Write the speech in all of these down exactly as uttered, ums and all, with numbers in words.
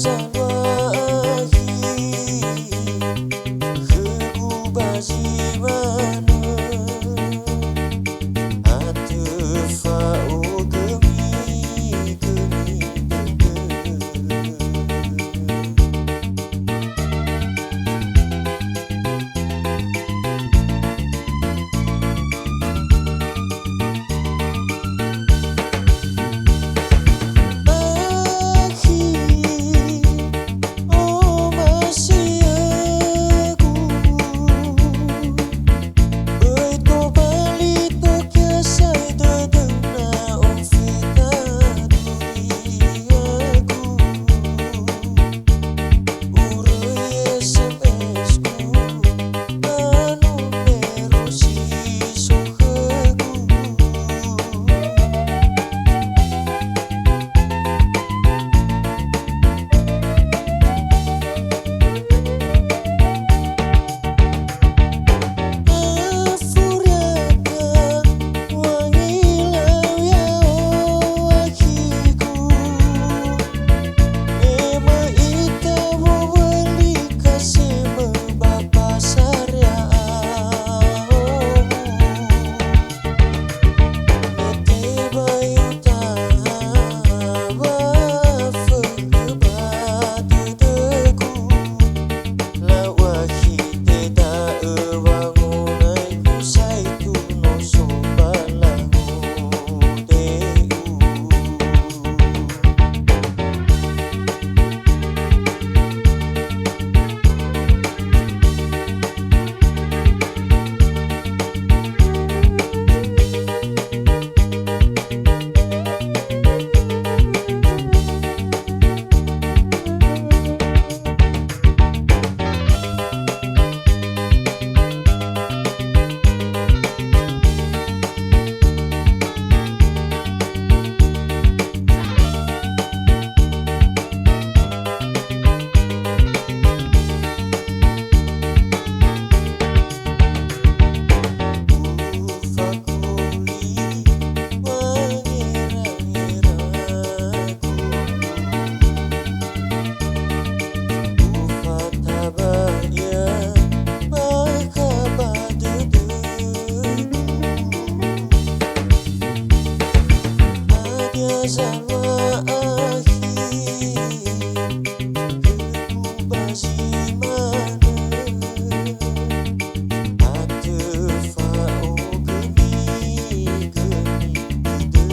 Salua akhi khögu ba zi manö, atö fa'ogömi gömi dödö. Akhi, omasiagu, böi tobali tokiasai dödöu na ofeta duriagu. Uröi S M S-ku ba numero si so khögu. Afuriaka wangilau ya'o akhigu, me möi ita wowöli kasemö ba pasar ya'ahowu. Me tebai utaha ba fökhö ba dödögu. Lau akhi, te da'ö wangonaigu, saitu no so ba lahode'u. Ufakuli wangerangeragu, ufatabaia bakha ba dödögu. Hadia zalua akhi khögu ba zi manö, atö fa'ogömi gömi dödö.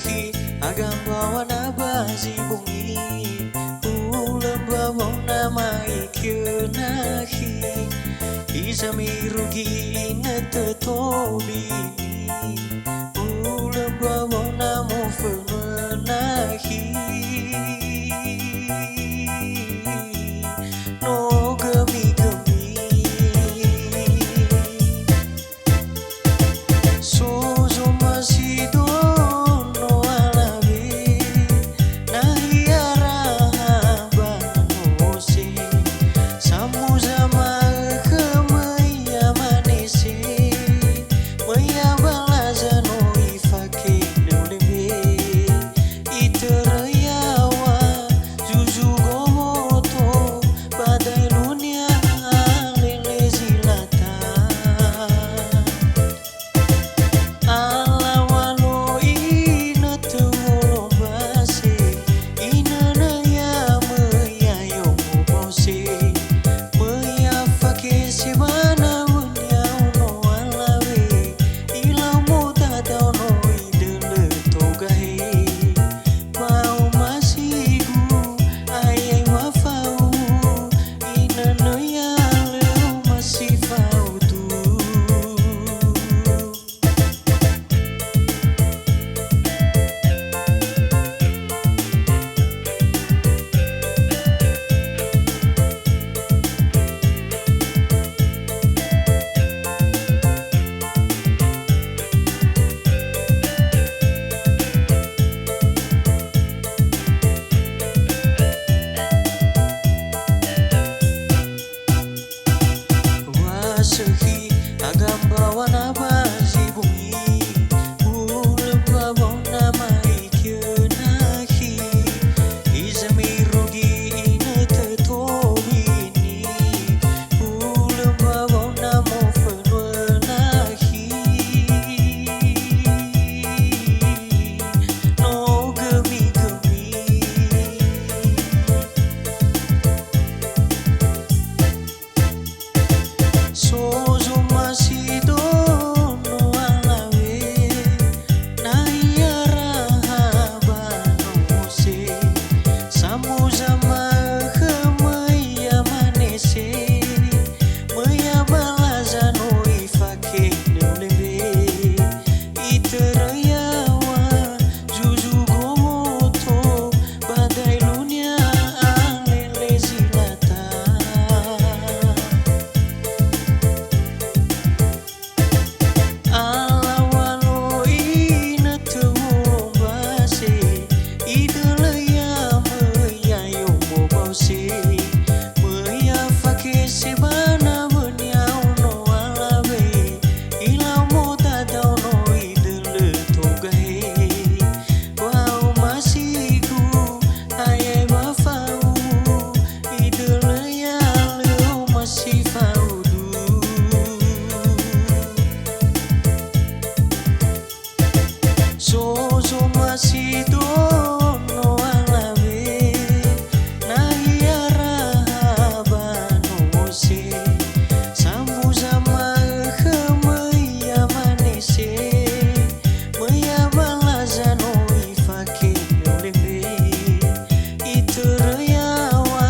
Ki agamba wana ba zi bongi, hulö mbawa nama ikö nakhi. Hiza mirugi inötö tobini, hulö mbawa nama fönö nakhi. No gömi-gömi. So zomasidono alawe, nahia raha ba nose, samuza ma'ökhö möi amanese, möi abalaza no ifake nölembe, itörö yaŵa zuzu gomoto, ba daelunia alele zilata. Alaŵa lo inötö wolombase, inönö ya möi ayo mobose, möi afake sebana wönia ono alawe, ilau modada ono idölö togahe. Ba omasigu, ayai wa fao, inönö ya lö omasi fao tu. Wa sökhi agamba wana ba zi bongi, hulö mbawa nama ikö nakhi. Hiza mirugi inötö tobini, hulö mbawa nama fönö nakhi. No gömi-gömi. So zomasidono alawe, nahia raha ba nose, samuza ma'ökhö möi amanese, möi abalaza no ifake nölembe, itörö yaŵa zuzu gomoto, ba daelunia alele zilata. Alaŵa lo inötö wolombase, idölö ya möi ayo mobose, möi afake sebana wönia ono alawe, ilau modada ono idölö togahe. Wa omasigu, ayai wa fao, idölö ya lö omasi fao du. So zomasidono alawe, nahia raha ba nose, samuza ma'ökhö möi amanese, möi abalaza no ifake nölembe, itörö yaŵa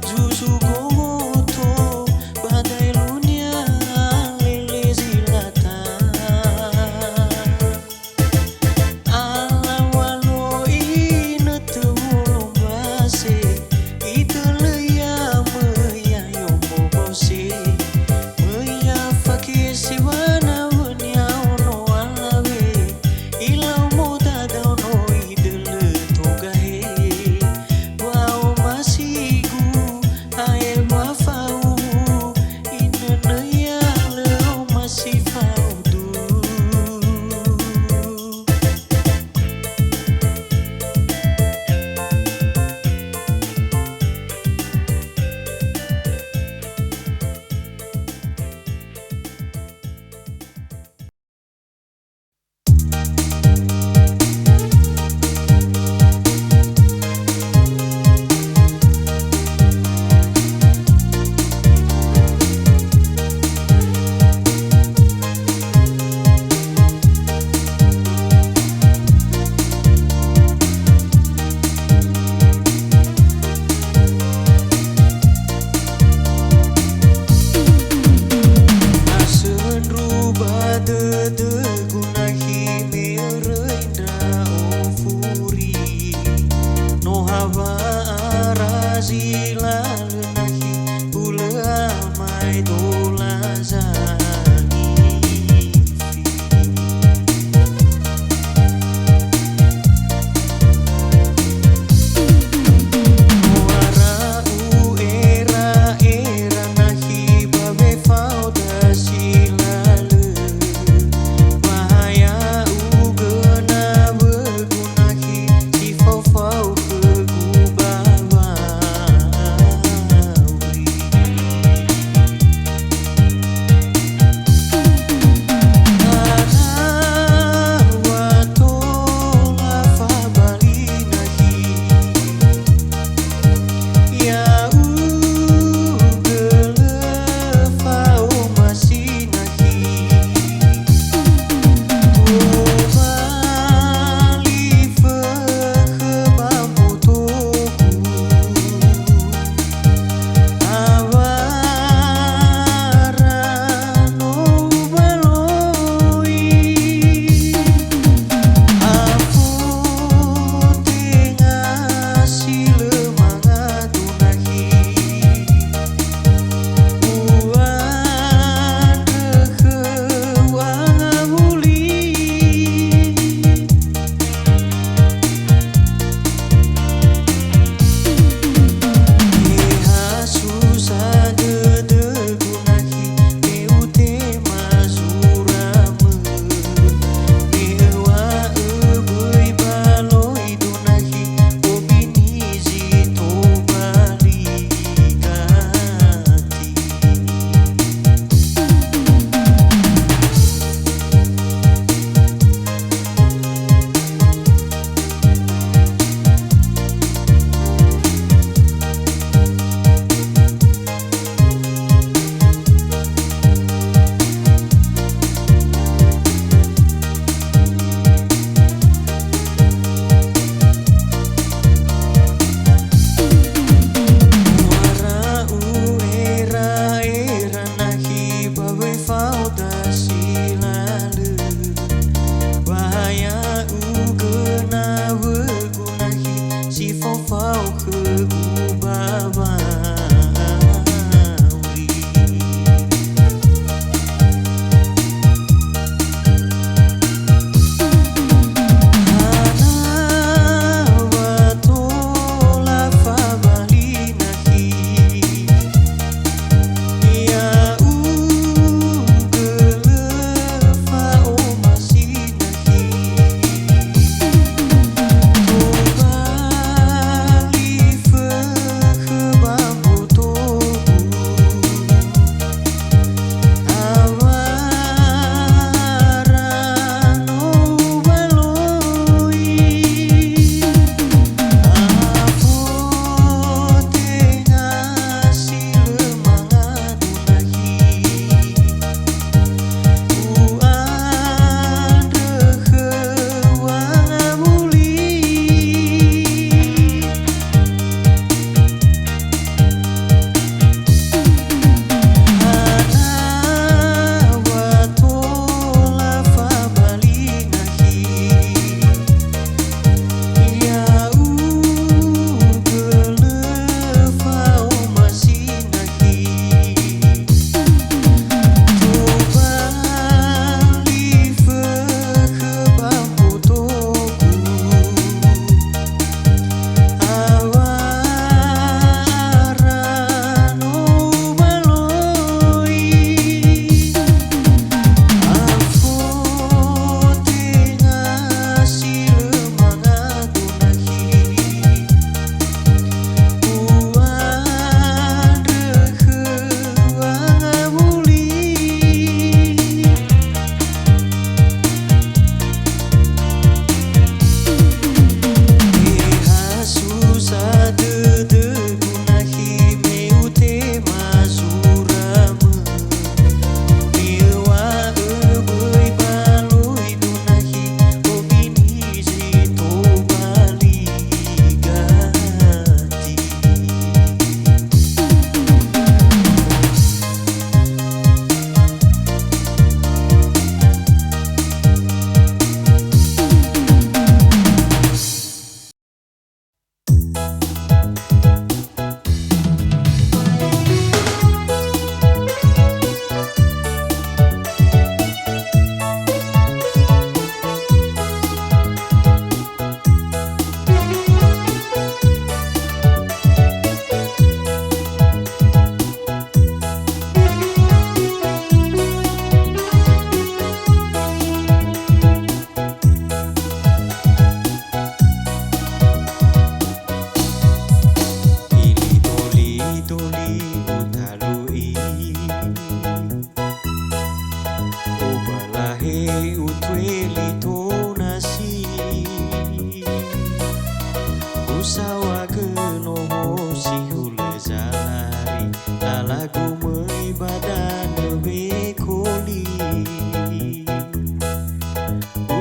zuzu gomoto, ba daelunia alele zilata. Alaŵa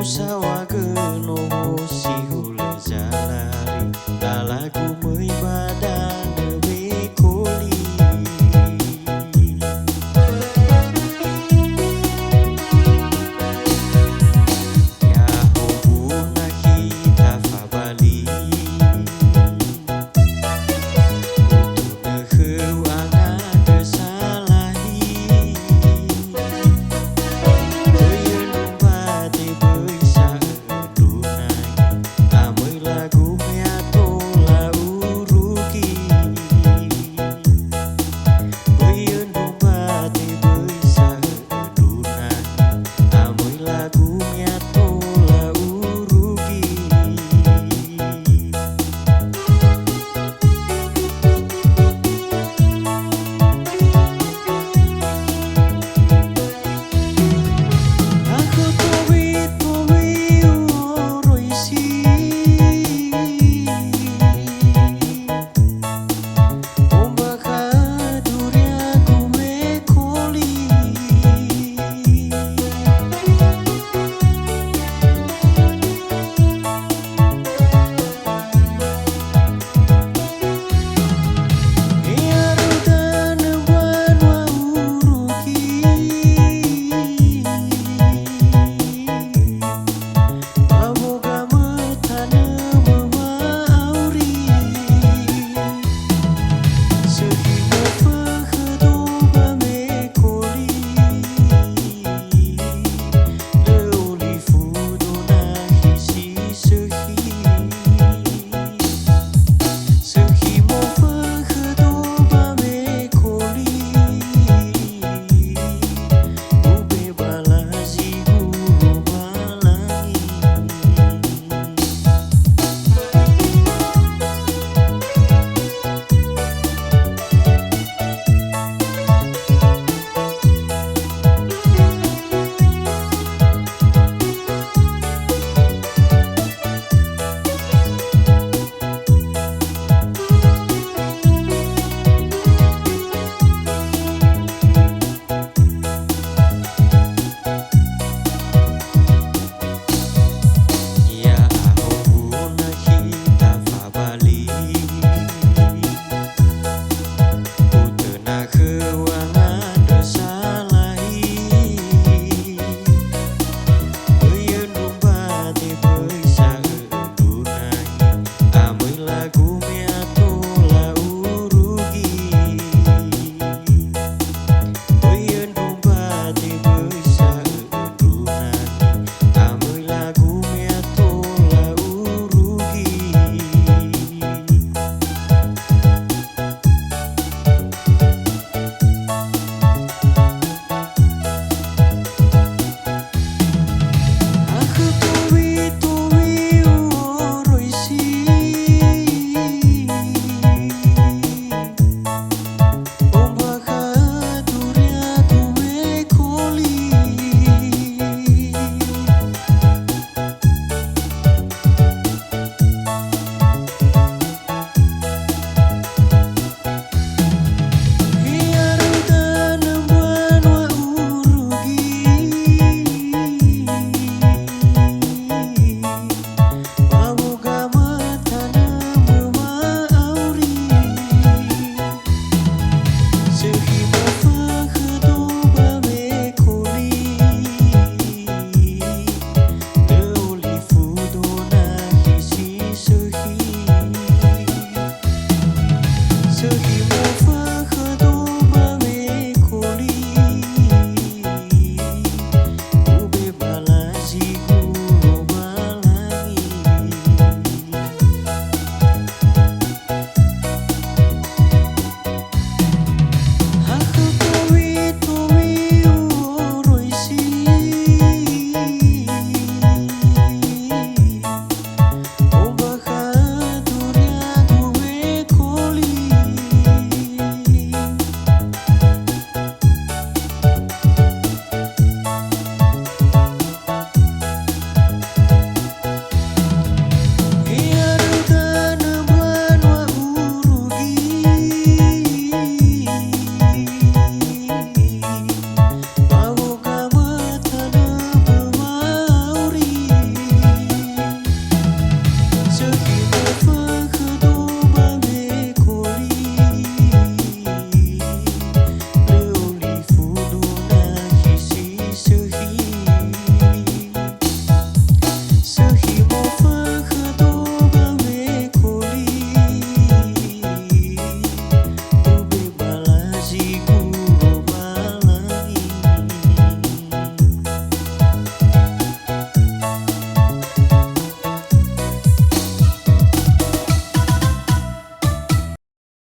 saŵagö